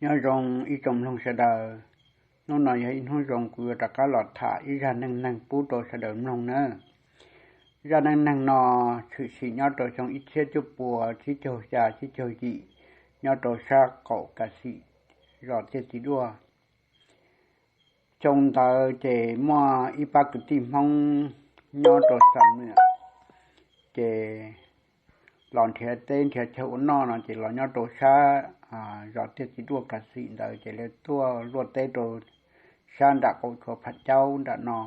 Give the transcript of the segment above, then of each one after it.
Nyob zoo ib tsoom mloog sawv daws, hnub no yog ib hnub zoo kuv yuav rov qab los tham ib zaj neej neeg pub rau sawv daws mloog nawb. Zaj neej neeg no tshwm sim nyob rau xyoo ib txhiab cuaj puas tsib caug xya tsib caug yim, nyob rau sab qaum Kav Xim, zos Tiaj Txiv Duaj. Xyoo ntawd ces muaj ib pab kwv tij Hmoob nyob rau Xam Nwam, ces los nrhiav teb nrhiav chaw ua noj no ces los nyob rau sab zos Tiaj Txiv Duaj Kav Xim ntawd ces lawv tuaj luaj teb rau sab nram qaum tsua Pham Caub nram no.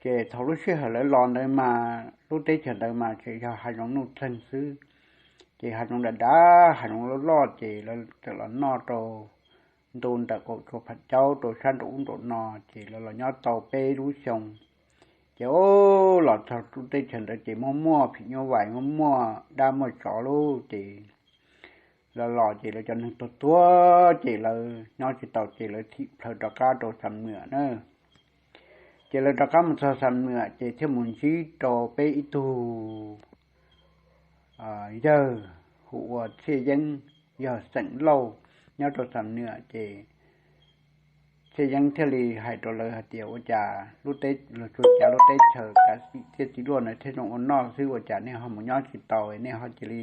Ces thaum lub sij hawm lawv los ntawd mas lub teb chaws ntawd mas tseem yog hav zoov nuj txeeg xwb, ces hav zoov dav dav hav zoov loj loj ces lawv txawm los noj rau ntu ntawm qaum tsua Pham Caub rau sab nraum ub nraum no, ces lawv los nyob tau peb lub xyoo. Ces o, los txog lub teb chaws ntawd ces muaj muaj phim nyuj vais, muaj muaj dab muaj tsov lub ces lawv los ces lawv cov neeg tuag tuag ces lawv nyob tsis tau ces lawv thim plhaws rov qab rau Xam Nwam na. Ces lawv rov qab mus txog Xam Nwam ces thiaj mus ntsib rau peb ib tug yawg hu ua Txhiaj Yeeb, yog xeem Lauj nyob rau Xam Nwam ces Txhiaj Yeeb thiaj li hais rau lawv hais tias ua cas lub teb, los tsuas cas lub teb chaws Kav Xim Tiaj Txiv Duaj ntawd thiaj zoo ua noj xwb ua cas nej ho mus nyob tsis tau nej ho cia li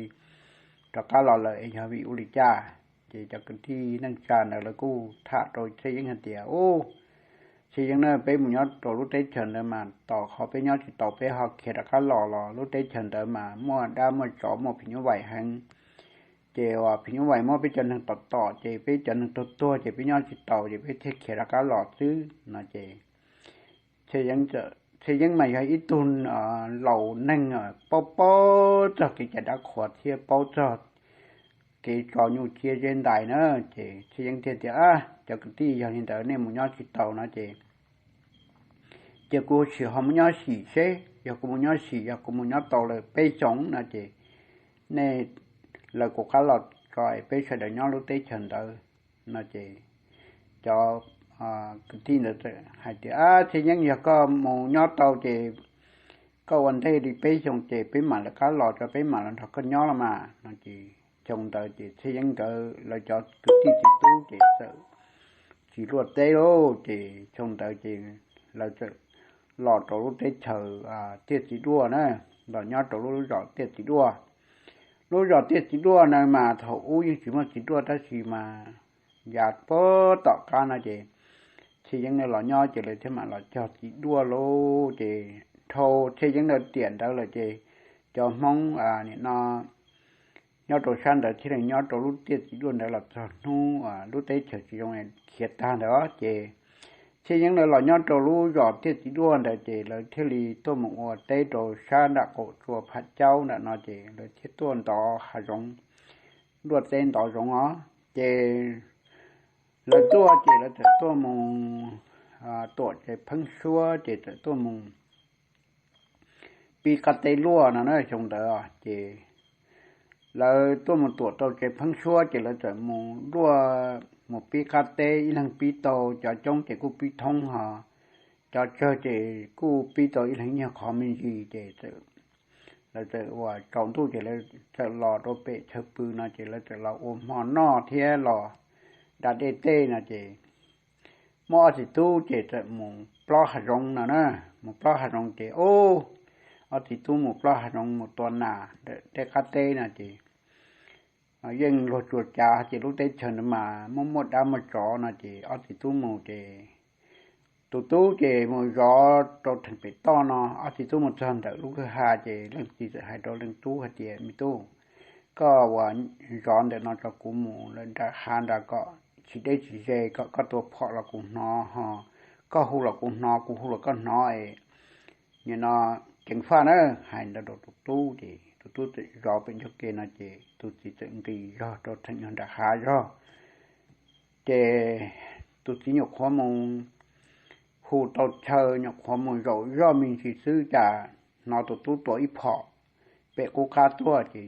rov qab los lawm es yog vim ua li cas? Ces cov kwv tij neej tsa ntawd lawv kuj tham rau Txhiaj Yeeb hais tias u, Txhiaj Yeeb na, peb mus nyob rau lub teb chaws ntawd mas tos qhov peb nyob tsis tau peb ho khiav rov qab los los lub teb chaws ntawd mas muaj dab muaj tsov muaj phim nyuj vais heev. Ces uas phim nyuj vais muab peb cov neeg tom tom ces peb cov neeg tuag tuag ces peb nyob tsis tau ces peb thiaj khiav rov qab los xwb no ces Txhiaj Yeeb mas yog ib tug laus neeg paub paub txog kev cai dab qhuas thiab paub txog kev tso nyuj ciab zeb ntais na. Ces Txhiaj Yeeb thiaj tias, cov kwv tij, yog li ntawd nej mus nyob tsis tau no ces cia kuv sim ho mus nyob sim seb, yog kuv mus nyob sim, yog kuv mus nyob tau lawm peb xyoos no ces nej, lawv kuv qab los tso peb sawv daws nyob lub teb chaws ntawd no ces cov kwv tij ntawd hais tias, Txhiaj Yeeb, yog koj mus nyob tau ces koj ua ntej li peb xyoo ces peb mam lawv qab los tso peb mam los nrog koj nyob los mas no ces xyoo ntawd ces Txhiaj Yeeb nkawd lawv cov kwv tij txiv tub ces txawm tsis luaj teb lauj ces xyoo ntawd ces lawv txawm los rau lub teb chaws Tiaj Txiv Duaj na, los nyob rau lub zos Tiaj Txiv Duaj. Lub zos Tiaj Txiv Duaj na mas thaum ub yeej tsis muaj txiv duaj tab sis mas yav puag tom qab no ces Txhiaj Yeeb los nyob ces lawv thiaj mam los cog txiv duaj lauj ces dhau Txhiaj Yeeb lawv tiam ntawd lawm ces cov Hmoob nim no nyob rau sab ntawd thiaj li nyob rau lub Tiaj Txiv Duaj ntawd los txog hnub lub teb chaws tsis zoo khiav tag ntawd ces Txhiaj Yeeb lawv los nyob rau lub zos Tiaj Txiv Duaj ntawd ces lawv thiaj li tuaj mus ua teb rau sab nram qaum tsua Pham Caub nram no ces lawv thiaj tuaj ntov hav zoov, luaj teb ntov zoov os. Ces lawv tuaj ces lawv txawm tuaj mus tuam tsev pheeb suab ces txawm tuaj mus pib qab teb luaj no na xyoo ntawd ces lawv tuaj mus tuam rau tsev pheeb suab ces lawv txawm mus luaj mus pib qab teb, ib leeg pib tau cov coob ces kuj pib thoob ho cov tsawg ces kuj pib tau ib leeg nyuag qhov me ntsis ces lawv txawm uas tsaus ntuj ces lawv txawm los rau pem chaw pw no ces lawv txawm los ua hmo noj thiab los da dej tej no ces muaj ob txiv tub ces txawm mus plob hav zoov no na, mus plob hav zoov ces ub, ob txiv tub mus plob hav zoov mus tua nas ntawm tej qab teb no ces yeej luag tsuas cav ces lub teb chaws ntawd mas muaj muaj dab muaj tsov no ces ob txiv tub mus ces tus tub ces mus zov rau theem pem toj no, ob txiv tub mus txog ntawm lub kwj ha ces leej txiv txawm hais rau leej tub hais tias me tub, koj uas zov ntawm no tso kuv mus lawm nram hav nrad kom tsis deb tsis ze kom koj tua phom los kuv hnov ho koj hu los kuv hnov kuv hu los koj hnov es nim no ceev faj na. Hais ntawd rau tus tub ces tus tub txawm zov pem ncauj ke no ces tus txiv txawm nqis zog rau theem nyuag nram hav zog ces tus txiv nyuam qhuav mus hu tau chaw nyuam qhuav mus zaum zoj me ntsis xwb cas hnov tus tub tua ib phom pem qub qab tuaj ces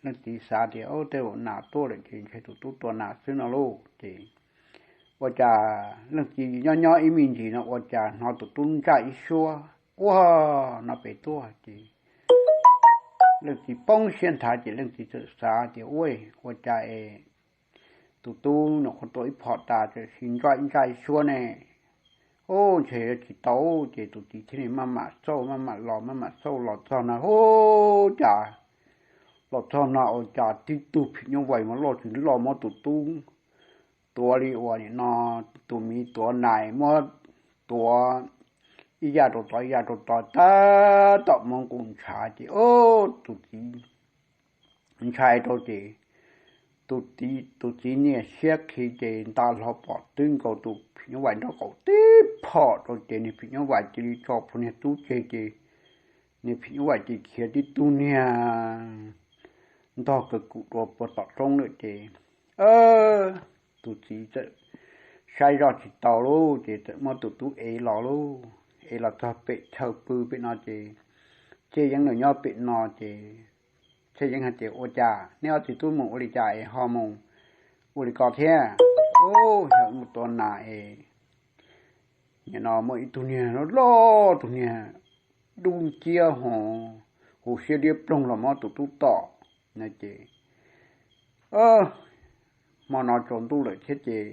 leej txiv xav tias ub tej zaum nas tuaj lawm ces ntshe tus tub tua nas xwb no lauj ces ua cas leej txiv nyob nyob ib me ntsis no ua cas hnov tus tub ntsaj ib suab ua no pem tuaj ces leej txiv poob siab nthav ces leej txiv txawm xav tias ua, ua cas es tus tub nyuam qhuav tua ib phom tas, txawm sis ntsaj ib ntsaj ib suab ne, ub, ntshe yuav tsis tau. Ces tus txiv thiaj li maj mam xauj, maj mam los, maj mam xauj los txog na, ub, cas los txog na ua cas tib tug phim nyuj vais mas loj tsis loj muab tus tub tuav li uas nim no tus miv tuav nais, muab tuav ib yam rau tod ib yam rau tod, tab tom mus nqus ntshav ces ub, tus txiv ntshai rau ces tus txiv niam siab khi ces nta hlo pom twb nkaus tus phim nyuj vais nraub qaum tib phom rau ces niag phim nyuj vais cia li tso plhuav niag tub tseg ces niag phim nyuj vais ces khiav tib tug niag ntog kawg kum dua puag tom roob lawm ces tus txiv txawm saib zoj tsis tau lauj ces txawm muab tus tub ev los lauj, ev los txog pem chaw pw pem no ces Txhiaj Yeeb nws nyob pem no ces Txhiaj Yeeb hais tias, ua cas neb ob txiv tub mus ua li cas es ho mus ua li ko thiab? Ub, yog mus tua nas es nim no muaj ib tug niag loj loj, tus niag dub nciab ho huv siab liab ploog los muab tus tub tom no ces hmo no tsaus ntuj lawm thiab ces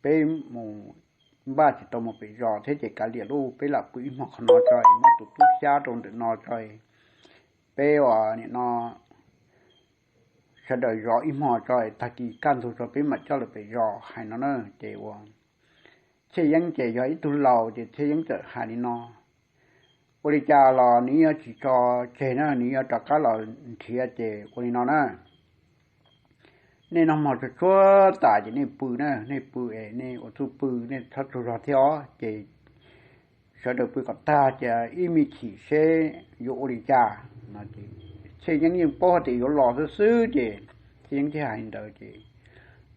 peb mus npaj tsis tau mus pem zos thiab ces kav liam lauj, peb lam pw ib hmo qhov no tso es muab tus tub xyab rau ntawm no tso es peb ua nim no sawv daws zov ib hmo tso es tag kis kaj ntug tso peb mam coj lawm pem zos hais no na. Ces ua Txhiaj Yeeb ces yog ib tug laus ces Txhiaj Yeeb txawm hais li no, ua li cas los nws yuav tsis tso tseg na, nws yuav rov qab los nrhiav ces ua li no na, nej noj hmo tsuag tsuag tas ces nej pw na, nej pw es nej ua txuj pw, nej txhob tsaug zog thiab os. Ces sawv daws pw kom tag ces ib me chim seb yuav ua li cas no. Txhiaj Yeeb yeej paub hais tias yuav los xwb xwb ces Txhiaj Yeeb thiaj hais li ntawd ces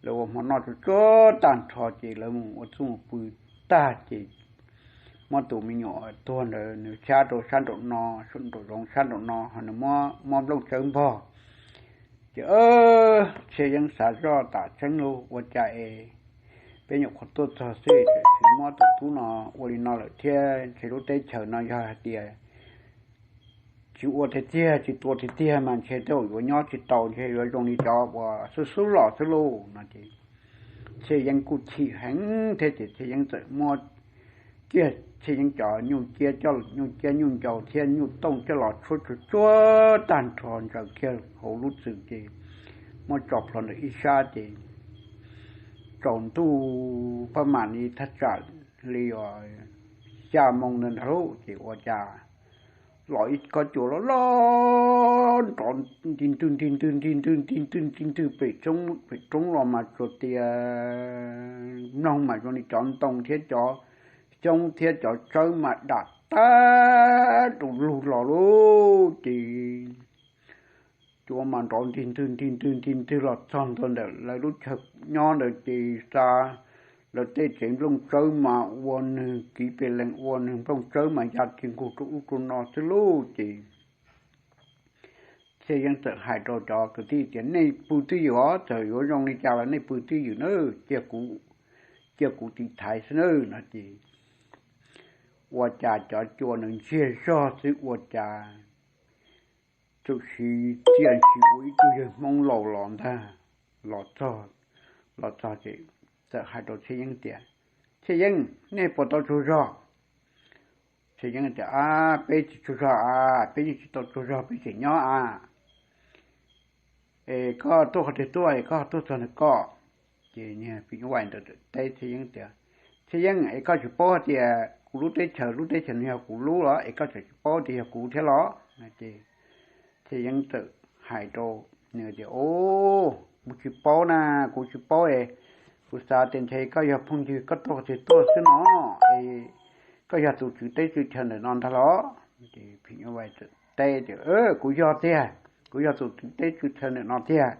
lawv ua hmo noj tsuag tsuag tag nrho ces lawv mus ua txuj mus pw tag ces muab tus me nyuam tuag ntawd nws xyab rau sab nraum no, nraum zoov sab nraum no ho nws muab nplooj tsawb npog. Ces Txhiaj Yeeb xav zoj tas tseeb lauj, ua cas es peb nyuam qhuav tuaj txog xwb txawm sis muab tus tub no ua li no lawm thiab, ntshe lub teb chaws no yog hais tias tsis ua tiag tiag tsis tua tiag tiag mas ntshe tej zaum yuav nyob tsis tau, ntshe yuav zoo li cov uas xub xub los xwb lauj no ces Txhiaj Yeeb kuj chim heev thiab ces Txhiaj Yeeb txawm muab kiag Txhiaj Yeeb cov nyuj ciab, coj nyuj ciab nyuj ncau thiab nyuj tooj coj los tshuab tsuag tsuag tag nrho ntsaws kiag hauv lub txwm ces muab tso plhuav ntawm ib sab ces tsaus ntuj pab mam li thaj tsam li xya moo ntawd ntag lauj ces ua cas los ib kob cua loj loj nrov nti ntwg nti ntwg nti ntwg nti ntwg nti ntwg pem roob los mas tsuas tias mloog mas zoo li cov ntoo thiab cov xyoob thiab cov tsawb mas dam tag rau lug los lauj ces cua mas nrov nti ntwg nti ntwg nti ntwg los txog ntua ntawm lawv lub chaw nyob ntawd ces xa lawv tej tsev nplooj tsawb mas ua nws kiv pes lees ua nws nplooj tsawb mas ya ci nkaus rau ub rau no xwb lauj ces Txhiaj Yeeb txawm hais rau cov kwv tij tias nej pw twj ywm os, txawm yuav zoo li cas los nej pw twj ywm nawb, cia kuv tiv thaiv xwb nawb no ces ua cas cov cua nws ntsiag zog xwb ua cas txawm sis txia ntshis ua ib tug yawg Hmoob laus los ntag, los txog, los txog ces txawm hais rau Txhiaj Yeeb tias, Txhiaj Yeeb, nej puas tau tsaug zog? Txhiaj Yeeb tias, a, peb tsis tsaug zog a, peb yeej tsis tau tsaug zog, peb tseem nyob a. Es koj tuaj qhov twg tuaj es koj tuaj txog ntawm koj? Ces niag phim nyuj vais ntawd teb Txhiaj Yeeb tias, Txhiaj Yeeb, es koj tsis paub hais tias kuv lub teb chaws, lub teb chaws no yog kuv lub los es koj tseem tsis paub tias yog kuv thiab los? Ces Txhiaj Yeeb txawm hais rau nws tias, o, kuv tsis paub na, kuv tsis paub es kuv xav tias ntshe koj yog phooj ywg koj tuaj qhov twg tuaj xwb no es koj yog tus tswv teb tswv chaw ntawm no ntag los? Ces phim nyuj vais txawm teb tias, kuv yog tiag, kuv yog tus tswv teb tswv chaw ntawm no tiag.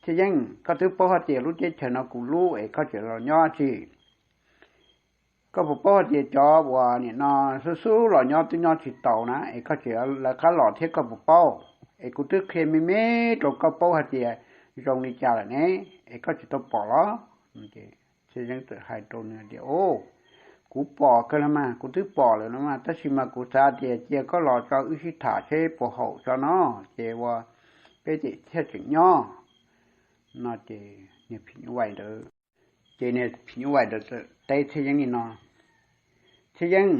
Txhiaj Yeeb, koj twb paub hais tias lub teb chaws no kuv lub es koj tseem los nyob tsi? Koj puas paub hais tias cov uas nim no xub xub los nyob twb nyob tsis taus na es koj tseem lawv qab los thiab koj puas paub? Es kuv twb qhia me me rau koj paub hais tias zoo li cas lawm ne, es koj tsis tau pom los? Txhiaj Yeeb txawm hais rau nws tias, o, kuv pom kawg los mas, kuv twb pom lawm los mas, tab sis mas kuv xav tias cia koj los tso wb sib tham seb puas haum tso no, ces ua peb thiaj tseem nyob. No ces niag phim nyuj vais ntawd, ces niag phim nyuj vais ntawd teb Txhiaj Yeeb li no: Txhiaj Yeeb,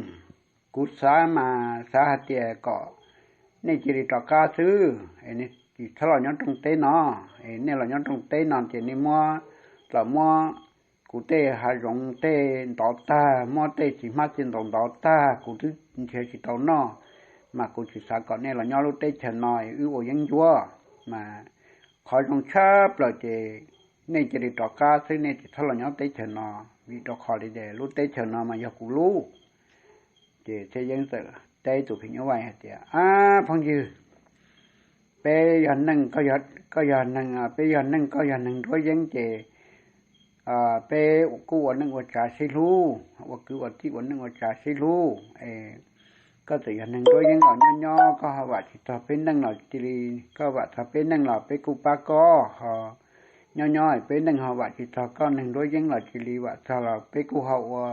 kuv xav mas xav hais tias kom nej cia li rov qab xwb es nej tsis txhob los nyob rooj teb no. Es nej los nyob rooj teb no ces nej muab, los muab kuv tej hav zoov tej ntov tag, muab tej txiv hmab txiv ntoo ntov tag, kuv twb nrhiav tsis tau noj, mas kuv tsis xav kom nej los nyob lub teb chaws no es wb ua yeeb ncuab. Mas qhov zoo tshaj plaws ces nej cia li rov qab xwb, nej tsis txhob los nyob teb chaws no, vim rau qhov li es lub teb chaws no mas yog kuv lub. Ces Txhiaj Yeeb txawm teb tus phim nyuj vais hais tias, Ab phooj ywg, peb yog neeg, koj yog neeg, peb yog neeg, koj yog neeg nruab yeeb ces peb kuj ua neej ua tsav sib hlub, ua kwv ua tij ua neej ua tsav sib hlub es koj txawm yog neeg nruab yeeb los nyob nyob koj ho vam tsis txog peb neej los cia li, koj vam txog peb neej los peb kuj pab koj, ho nyob nyob peb neej ho vam tsis txog koj neeg nruab yeeb los cia li vam txog los peb kuj ho ua,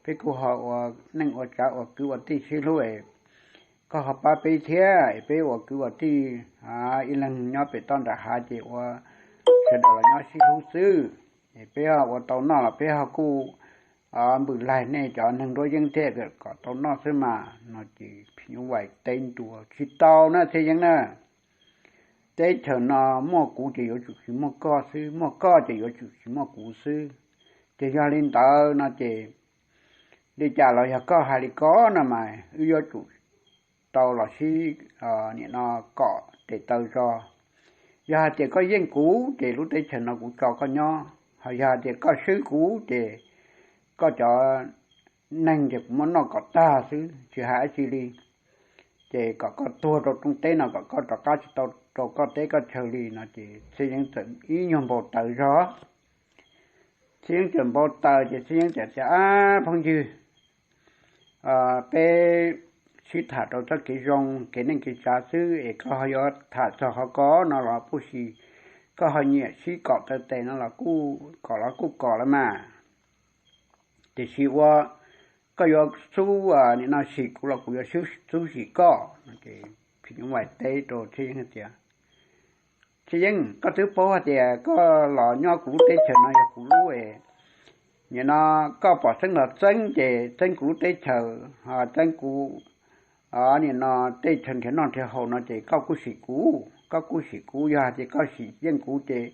peb kuj ho ua neej ua tsav ua kwv ua tij sib hlub es koj ho pab peb thiab es peb ua kwv ua tij ib leeg nyob pem toj nram hav ces ua sawv daws los nyob sib hlub xwb es peb ua tau noj los peb ho kuj npws laig nej cov neeg nruab yeeb thiab kom tau noj xwb mas. No ces phim nyuj vais teb ntua, Tsis tau na Txhiaj Yeeb na, teb chaws no muaj kuv ces yuav tsum tsis muaj koj xwb, muaj koj ces yuav tsum tsis muaj kuv xwb. Ces yog li ntawd no ces li cas los yog koj hais li ko no mas wb yuav tsum tau los sib, nim no kom tes taw tso. Yog hais tias koj yeej kuv ces lub teb chaws no kuv tso koj nyob, ho yog hais tias koj swb kuv ces koj cov neeg ces kuv muab noj kom tag xwb tsis hais dab tsi li. Ces kom koj tuag rau rooj teb no kom koj rov qab tsis tau rau koj teb koj chaw li. No ces Txhiaj Yeeb txawm ib nyuag npau taws zog. Txhiaj Yeeb txawm npau taws ces Txhiaj Yeeb txawm tias, Ab phooj ywg, peb sib tham rau txoj kev zoo kev neej kev tsav xwb es koj ho yuav tham txog qhov ko no los puj si, koj ho nyiam sib kom taw tes no los kuj kom los kuj kom lawm mas. Tiam sis ua koj yuav xub nim no sim kuv los kuv yuav xub sim koj. Phim nyuj vais teb rau Txhiaj Yeeb hais tias, Txhiaj Yeeb, koj twb paub hais tias koj los nyob kuv lub teb chaws no yog kuv lub es, nim no koj pom xeeb los txeeb ces txeeb kuv lub teb chaws, txeeb kuv nim no tej chaw nrhiav noj nrhiav haus no ces koj kuj sim kuv, koj kuj sim kuv, yog hais tias koj sim yeej kuv ces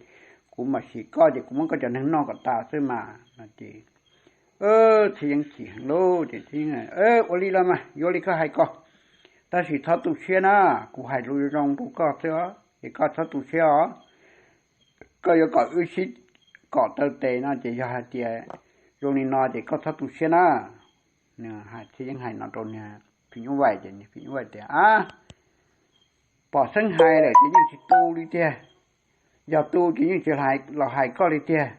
kuv mam sim koj ces kuv muab koj cov neeg noj kom tas xwb mas. No ces Txhiaj Yeeb chim heev lauj, ces Txhiaj Yeeb, Ua li los mas yuav li koj hais ko, tab sis txhob tu siab na, kuv hais lus zoo rau koj xwb os, ces koj txhob tu siab os. Koj yuav kom wb sib kom taw tes no ces yog hais tias zoo li no ces koj txhob tu siab na. Txhiaj Yeeb hais no rau niag phim nyuj vais ces niag phim nyuj vais tias, Ab, pom xeeb hais lawm ces yeej tsis tu li tiag, yog tu ces yeej tsis los hais koj li tiag.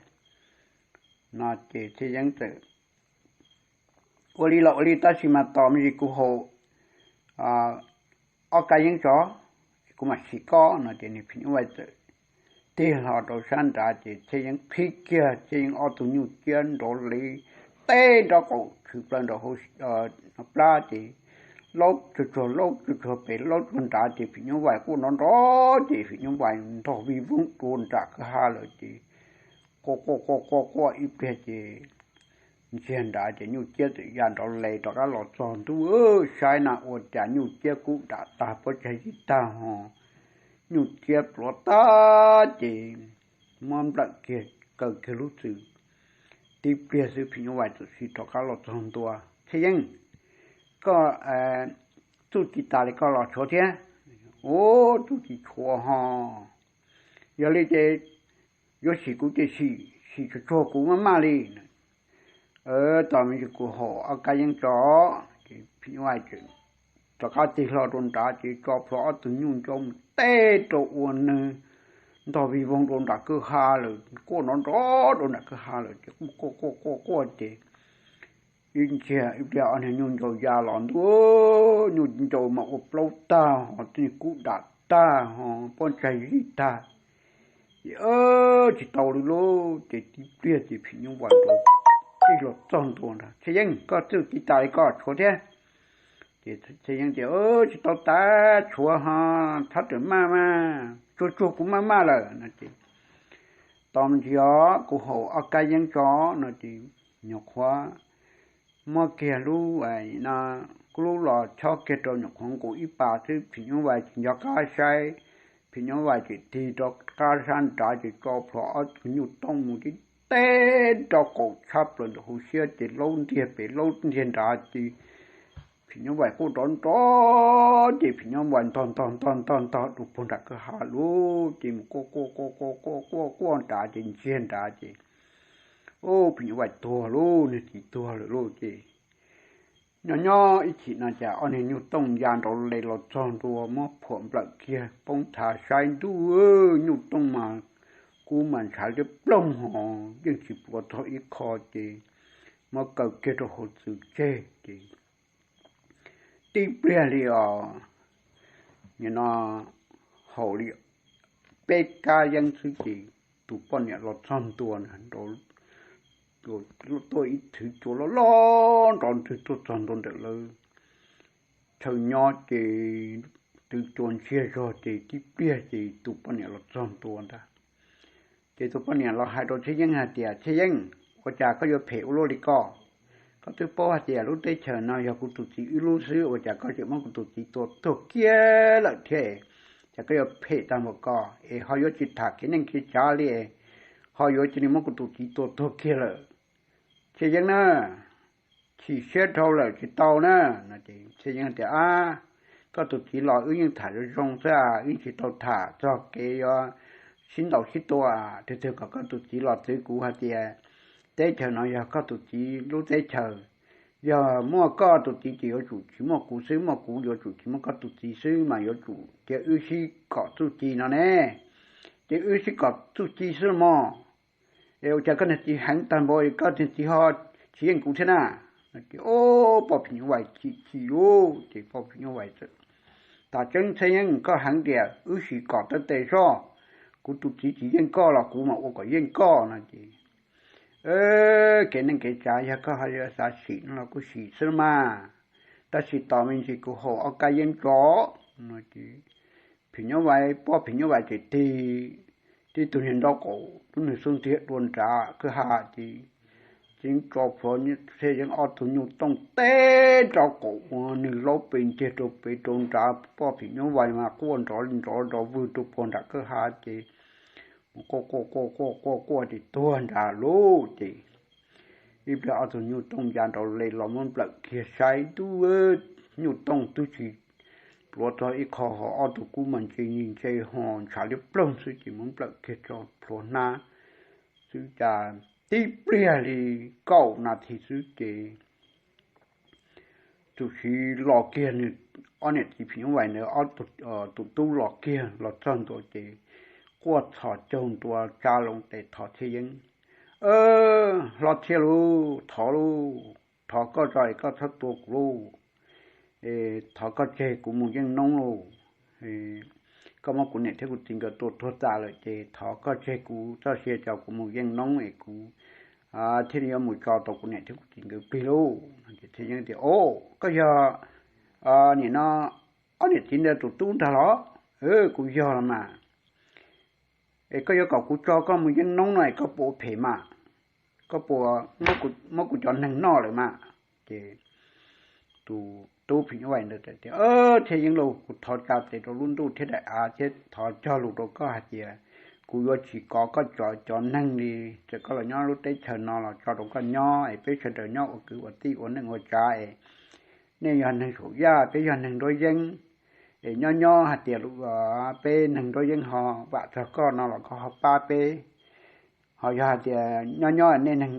No ces Txhiaj Yeeb txawm, Ua li los ua li, tab sis mas tos me ntsis kuv haus ob kab yeeb tso, kuv mam sim koj. No ces niag phim nyuj vais txawm tig hlo rau sab nrad ces Txhiaj Yeeb qhib kiag Txhiaj Yeeb ob tug nyuj ciab nrov li teb nrov qaum tshwm plaws nram hauv plab ces laub tsuag tsuag laub tsuag tsuag pem laub tsuag nrad ces phim nyuj vais quaj nrov nrov ces phim nyuj vais ntog vij voog dua nram kwj ha lawm ces quaj quaj quaj quaj quaj ib pliag ces ntsiag nrad ces nyuj ciab txawm ya nrov les rov qab los txog ntua, saib na ua cas nyuj ciab kub dam tag pob tsaig zij tag ho nyuj ciab pluav tag ces muab nplawm kiag kaw kiag lub txwm. Tib pliag xwb phim nyuj vais txawm sim rov qab los txog ntua, Txhiaj Yeeb, koj txuj ci tas li koj los tshuav thiab? Ub, txuj ci tshuav ho. Yog li ces yuav sim kuv ces sim, sim tsuag tsuag kuv maj maj li. Tos me ntsis kuv haus ob kab yeeb tso. Ces phim nyuj vais rov qab tig hlo rau nrad ces tso plhuav ob tug nyuj ncau mus teb rau ua nws ntog vij voog rau nram kwj ha lawm, quaj nrov nrov rau nram kwj ha lawm ces quaj quaj quaj quaj ces ib ntsis ib pliag ob niag nyuj ncau ya los ntua, nyuj ncau mas ua plaub tag ho tej kub dam tag ho pob tsaig zij tag. Ces tsis tau li lauj, ces tib pliag ces phim nyuj vais rov qab los txog ntua ntag, Txhiaj Yeeb, koj txuj ci tas li koj tshuav thiab? Ces Txhiaj Yeeb tias, Tsis tau tas, tshuav ho, thab rawm maj mas tsuag tsuag kuv maj maj lawm. No ces Tos me ntsis os, kuv haus ob kab yeeb tso. No ces nyuam qhuav muab kiag lub, no, kuv lub los chob kiag rau nyuam qhuav nqus ib pas xwb, phim nyuj vais tsis nco qab saib, phim nyuj vais tseem tig rau qab sab nrad ces tso plhuav ob tug nyuj tooj mus tib teb rau qaum tshab plaws ntawm hauv siab ces laub ntiag pem laub ntiag nrad ces phim nyuj vais quaj nrov nrov ces phim nyuj vais ntog ntog ntog ntog ntog rau puag nram kwj ha lawm ces mus quaj quaj quaj quaj quaj quaj quaj nrad ces ntsiag nrad ces, u, phim nyuj vais tuag lauj, niag txiv tuag lawm lauj ces nyob nyob ib chim no cas ob niag nyuj tooj ya nrov le los txog ntua muab phuam nplawm kiag poob thav saib ntuj, nyuj tooj mas kub mas ntshav liab ploog hos yeej tsis pluav txog ib qho ces muab kaw kiag rau hauv txwv tseg ces tib pliag li os, nim no haus li peb kab yeeb xwb ces tus poj niam los txog ntua, tuaj ib thwv cua loj loj nrov ntwg tuaj txog ntua ntawm lawv chaw nyob ces twv cua ntsiag zog ces tib pliag ces tus poj niam los txog ntua ntag. Ces tus poj niam los hais rau Txhiaj Yeeb hais tias, Txhiaj Yeeb, ua cas koj yuav phem ua luaj li koj? Koj twb paub hais tias lub teb chaws no yog kuv tus txiv wb lub xwb, ua cas koj tseem muab kuv tus txiv tua tuag kiag lawm thiab? Cas koj yuav phem tag npaum ko es ho yuav tsis tham kev neej kev tsav li, ho yuav cia li muab kuv tus txiv tua tuag kiag lawm. Txhiaj Yeeb na, chim siab dhau lawm tsis tau na. Txhiaj Yeeb tias, Ab, koj tus txiv los wb yeej tham zoo zoo xwb, wb yeej tsis tau tham txog kev yuav sib ntaus sib tua. Tiag tiag kom koj tus txiv los txwv kuv hais tias teb chaws no yog koj tus txiv lub teb chaws. Yog muaj koj tus txiv ces yuav tsum tsis muaj kuv xwb, muaj kuv yuav tsum tsis muaj koj tus txiv xwb, mas yuav tsum cia wb sib kom txuj ci no ne. Ces wb sib kom txuj ci xwb los mas. Es ua cas koj niag txiv heev tag npaum, koj niag txiv ho tsis yeej kuv thiab na? Ces, o, poj phim nyuj vais chim chim lauj, ces poj phim nyuj vais txawm, Tam tseeb Txhiaj Yeeb, koj heev tiag, wb sim kom taw tes soj. Kuv tus txiv tsis yeej koj los kuv mam ua kom yeej koj no ces, kev neej kev tsav yog koj ho xav sim no los kuj sim xwb mas, tab sis tos me ntsis kuv haus ob kab yeeb tso. No ces phim nyuj vais, poj phim nyuj vais ces tig tib tug niag nraub qaum, lub niag xub ntiag dua nrad kwj ha ces txeev tso plhuav Txhiaj Yeeb ob tug nyuj tooj teb rau qaum ua nws laub pes ntiag rau pem rau nrad, poj phim nyuj vais mas quaj nrov li nrov nrov vwg rau puag nram kwj ha ces mus quaj quaj quaj quaj quaj quaj ces tuag nrad lauj ces ib pliag ob tug nyuj tooj ya nrov le los muab nplawm kiag saib ntuj, nyuj tooj twb tsis pluav txog ib qho hos ob tug kub mas ntse ntse ho ntshav liab ploog xwb ces muab nplawm kiag tso plhuav hnab xwb cas tib pliag li kaum nas this xwb ces tus txiv los kiag, nws ob niam txiv phim nyuj vais ntawd ob tug, tus tub los kiag los txog ntua ces quaj txhos caug ntua tsa loo tes thov Txhiaj Yeeb, Hlob Txhiaj lauj, thov lauj, thov koj tso es koj txhob tua kuv lauj. Thov koj tseg kuv mus yeej noob lauj. Koj muab kuv niam thiab kuv txiv nkawd tua tuag tas lawm ces thov koj tseg kuv txoj sia, tso kuv mus yeej noob es kuv thiaj li yuav mus tso tau kuv niam thiab kuv txiv nkawd plig lauj. Ces Txhiaj Yeeb tias, O, koj yog, nim no ob niam txiv ntawd tus tub ntag los? Kuv yog los mas. Es koj yuav kom kuv tso koj mus yeej noob no es koj puas ua phem mas? Koj puas muab kuv cov neeg noj lawm mas? Ces tus tub phim nyuj vais ntawd tias, Txhiaj Yeeb lauj, kuv thov tsa tes rau lub ntuj thiab daim av thiab thov cog lus rau koj hais tias kuv yuav tsis kov koj cov, cov neeg li. Txawm koj los nyob lub teb chaws no los tso rau koj nyob es peb sawv daws nyob ua kwv ua tij ua neej ua tsav es nej yog neeg saum yaj, peb yog neeg nruab yeeb. Es nyob nyob hais tias peb neeg nruab yeeb ho vam txog koj no los koj ho pab peb. Ho yog hais tias nyob nyob nej neeg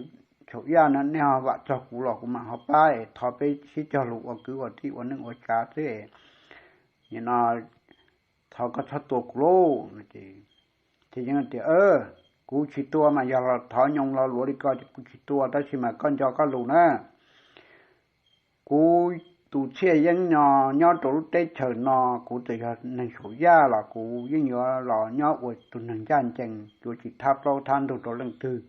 saum yaj no nej ho vam txog kuv los kuv mam ho pab es thov peb sib cog lus ua kwv ua tij ua neej ua tsav xwb es nim no thov koj txhob tua kuv lauj. Ces Txhiaj Yeeb tias, Kuv tsis tua mas, yog los thov nyo los luav li ko ces kuv tsis tua, tab sis mas koj nco koj lus na. Kuv tus Txhiaj Yeeb no nyob rau lub teb chaws no kuv txawm yog neeg saum yaj los kuv yeej yuav los nyob ua tus neeg ncaj ncees, yuav tsis thab plaub thab ntug rau leej twg.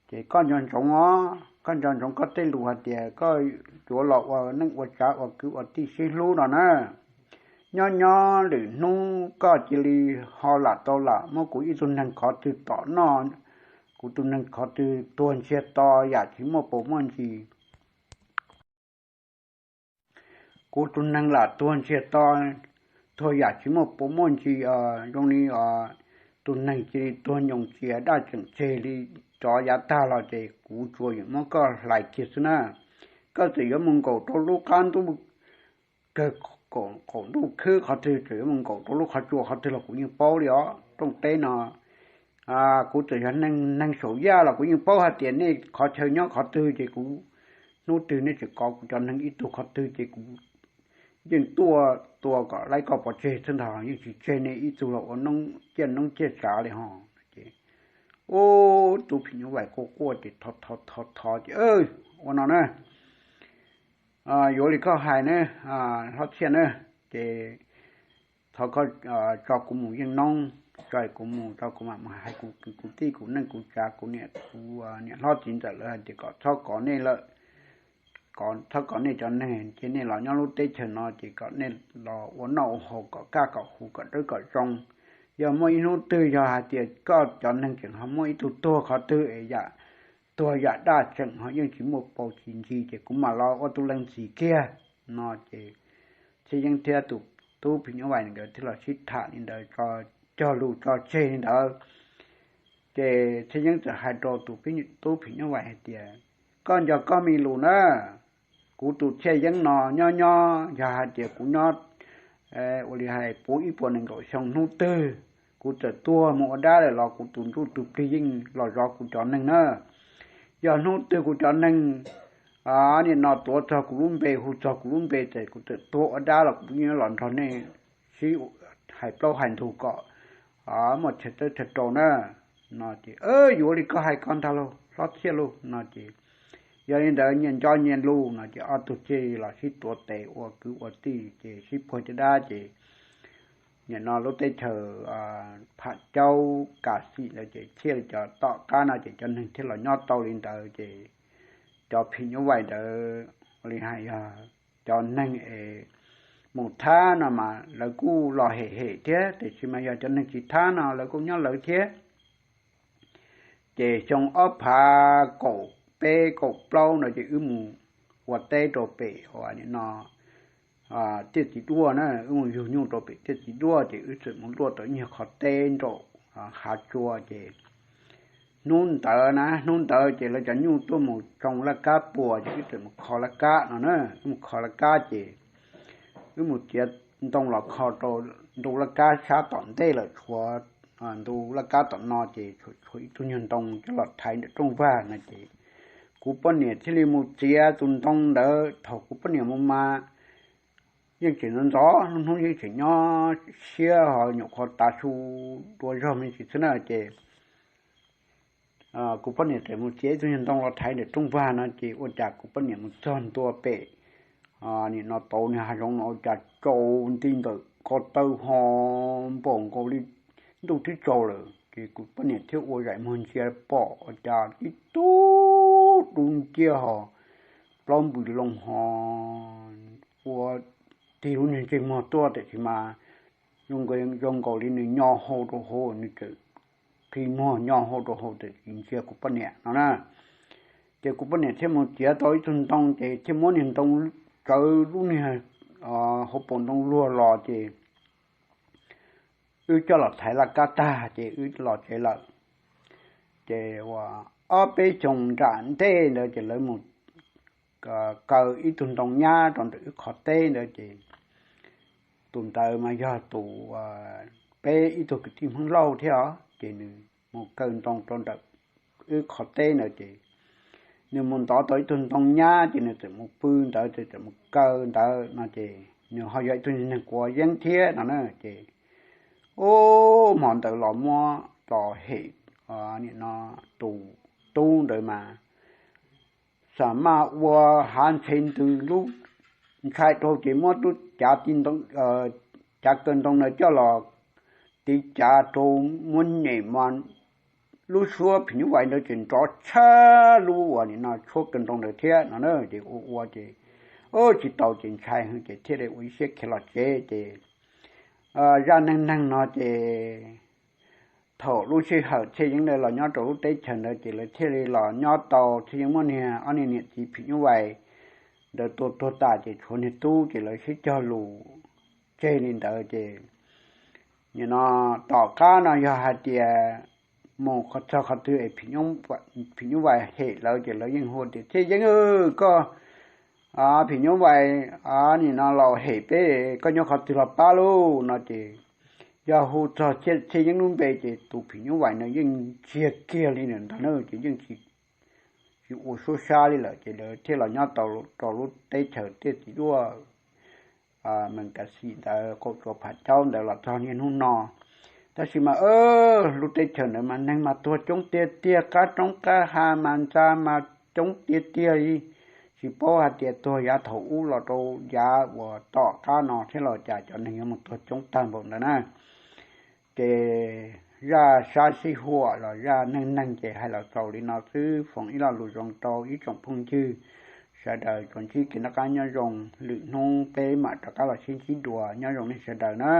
Ces koj nco ntsoov os, koj nco ntsoov koj tej lus hais tias koj yuav los ua neej ua tsav ua kwv ua tij sib hlub no na. nyob nyob lwm hnub koj cia li ho lam tau lam muab kuv ib tug neeg qhov twg tom noj, kuv tus neeg qhov twg tuag ntsiag to yam tsis muaj paus muaj ntsis. Kuv tus neeg lam tuag ntsiag to, tuag yam tsis muaj paus muaj ntsis, zoo li tus neeg cia li tuag nyoos cia daj tseem tseg li rov yav tag los ces kuv tsuas yuav muab koj hlais kiag xwb na. Koj txawm yuav mus nkaum rau lub qab ntuj kawg, qaum ntuj khwb qhov twg, txawm yuav mus nkaum rau lub qhov tsua qhov twg los kuv yeej paub li os. Rooj teb no kuv txawm yog neeg saum yaj los kuv yeej paub hais tias nej qhov chaw nyob qhov twg, ces kuv hnub twg nej tseem kov kuv cov neeg ib tug qhov twg ces kuv yeej tuaj tua kom laib koj pov tseg xwb ntag, yeej tsis tseg nej ib tug los ua ciaj noob ciaj tsav li ho. Ces ub, tub phim nyuj vais quaj quaj ces thov thov thov ces, ua no na, yuav li koj hais na, hlob Txhiaj na, ces thov koj tso kuv mus yeej noob, tso kuv mus, tso kuv mam mus hais kuv kwv kuv tij kuv neej kuv tsav kuv niam kuv niam hlob txiv ntxawm lawv hais tias kom txhob kov nej lawm, kom txhob kov nej cov neeg ces nej los nyob lub teb chaws no ces kom nej los ua noj ua haus kom kaj kom huv kom dawb kom zoo. Yog muaj ib hnub twg yog hais tias koj cov neeg tseem ho muaj ib tug tuag qhov twg es yam tuag yam daj tseem ho yeej tsis muaj paus tsis ntsis ces kuv mam los ua tus leej txiv kiag. No ces Txhiaj Yeeb thiab tus tub phim nyuj vais nkawd thiaj los sib tham li ntawd, cog lus tso tseg li ntawd. Ces Txhiaj Yeeb txawm hais rau tus tub phim nyuj vais hais tias, koj nco koj me lus na, kuv tus Txhiaj Yeeb no nyob nyob yog hais tias kuv nyob ua li hais puv ib puas nees nkaum xyoo hnub twg kuv txawm tuag mus ua dab lawm los kuv tus ntsuj tus plig yeej los zov kuv cov neeg na. Yog hnub twg kuv cov neeg nim no tuav txog kuv lub npe hu txog kuv lub npe ces kuv txawm tuag ua dab los kuv yeej los nrog nej sib hais plaub hais ntug kom muaj chaw txawb chaw rau na. No ces yuav li koj hais ko ntag lauj hlob Txhiaj lauj. No ces yog li ntawd nyias nco nyias lus no ces ob tug thiaj los sib tuav tes ua kwv ua tij ces sib puag caj dab ces nim no lub teb chaws Pham Caub Kam Xim ntawd ces thiaj li cov tom qab no ces cov neeg thiaj los nyob tau li ntawd ces cov phim nyuj vais ntawd ua li hais yog cov neeg es mus thab no mas lawv kuj los hem hem thiab, tiam sis mas yog cov neeg tsis thab no lawv kuj nyob lawv thiab. Ces xyoo ob phav kaum peb kaum plaub no ces wb mus ua teb rau pem ua nim no Tiaj Txiv Duaj na, wb mus yug nyuj rau pem Tiaj Txiv Duaj ces wb txawm mus luaj tau ib nyuag qhov teb nraum hav tsua ces hnub ntawd na, hnub ntawd ces lawv cov nyuj tuaj mus tsoo laj kab puas ces wb txawm mus kho laj kab no na, wb mus kho laj kab ces wb mus txiav ntoo los kho rau ntu laj kab sab tom ntej lawm, tshuav ntu laj kab tom no ces tshuav ib tug nyuag ntoo coj los thaiv ntawm rooj vag no ces kuv poj niam thiaj li mus txiav tus ntoo ntawd. Thaum kuv poj niam mus mas yeej tseem ntxov ntxov, lub hnub yeej tseem nyob siab ho nyuam qhuav tav su dua zog me ntsis xwb na ces kuv poj niam txawm mus txiav ib tug nyuag ntoo los thaiv ntawm rooj vag no ces ua cas kuv poj niam mus txog ntua pem nim no tau niag hav zoov no ua cas tsaus nti ntawm ko taw ho npaum nkaus li ntuj twb tsaus lawm ces kuv poj niam thiaj ua zaim muag ntsia pom ua cas tib tug dub nciab ho plaub npws loo ho ua tig lub niag ntsej muag tuaj tiam sis mas zoo nkaus li nws nyo hau rau hauv, nws txawm qi muag nyo hau rau hauv txawm tsis ntsia kuv poj niam no na. Ces kuv poj niam thiaj mus txiav tau ib tug ntoo ces thiaj muab niag ntoo tsawv lub niag hauv paus ntoo luag los ces wb coj los thaiv laj kab tag ces wb los tsev lawm. Ces ua ob peb xyoos nram ntej ntawd ces lawv mus kaw ib tug ntoo nyab rau ntawm wb qhov teb ntawd ces tus ntawd mas yog tus peb ib tug kwv tij Hmoob Lauj thiab os, ces nws mus kaw ntoo rau ntawm wb qhov teb ntawd ces nws mus ntov tau ib tug ntoo nyab ces nws txawm mus pw ntawd ces txawm mus kaw ntawd no ces nws ho yog ib tug neeg quav yeeb thiab no na ces ub, hmo ntawd los muab los hem nim no tus tub ntawd mas xa maj ua hav ntxhe ntws lub ntshai rau ces muab lub cav ti ntoo, cav kaw ntoo ntawd coj los tiv cav rau muab nyem mas lub suab phim nyuj vais ntawd ces nrov tshab lub uas nim no tshuab kaw ntoo ntawd thiab no na ces ua ua ces tsis tau ces ntshai heev ces thiaj li ua ib siab khiav los tsev ces zaj neej neeg no ces thaum lub sij hawm Txhiaj Yeeb ntawd los nyob rau lub teb chaws ntawd ces lawv thiaj li los nyob tau, Txhiaj Yeeb muaj niag ob niag niam txiv phim nyuj vais ntawd tua tuag tas ces tshuav niag tub ces lawv sib cog lus tseg li ntawd ces nim no tom qab no yog hais tias mus txog qhov twg es phim nyuj vais hem lawv ces lawv yeej hu tias Txhiaj Yeeb, koj phim nyuj vais nim no los hem peb, koj nyob qhov twg los pab lauj no ces yog hu txog Txhiaj Yeeb lub npe ces tus phim nyuj vais no yeej ntsiag kiag li ntag na, ces yeej tsis ua suab sab li lawm ces lawv thiaj los nyob tau rau lub teb chaws Tiaj Txiv Duaj, Mees Kas Xim ntawd, qaum tsuas Phav Caub ntawd los txog niaj hnub no. Tab sis mas lub teb chaws ntawd mas neeg mas tuag coob tiag tiag, qab roob qab hav mas ntxa mas coob tiag tiag li. Tsis paub hais tias tuag yav thaum ub los rau yav uas tom qab no thiab los cas cov neeg yuav mus tuag coob tag npaum ntawd na. Ces zaj sab sib huam los zaj neej neeg ces hais los xaus li no xwb, foom ib lo lus zoo rau ib tsoom phooj ywg sawv daws tsuas ntsib kev noj qab nyob zoo, lwm hnub peb mam rov qab los sib ntsib dua, nyob zoo nej sawv daws na.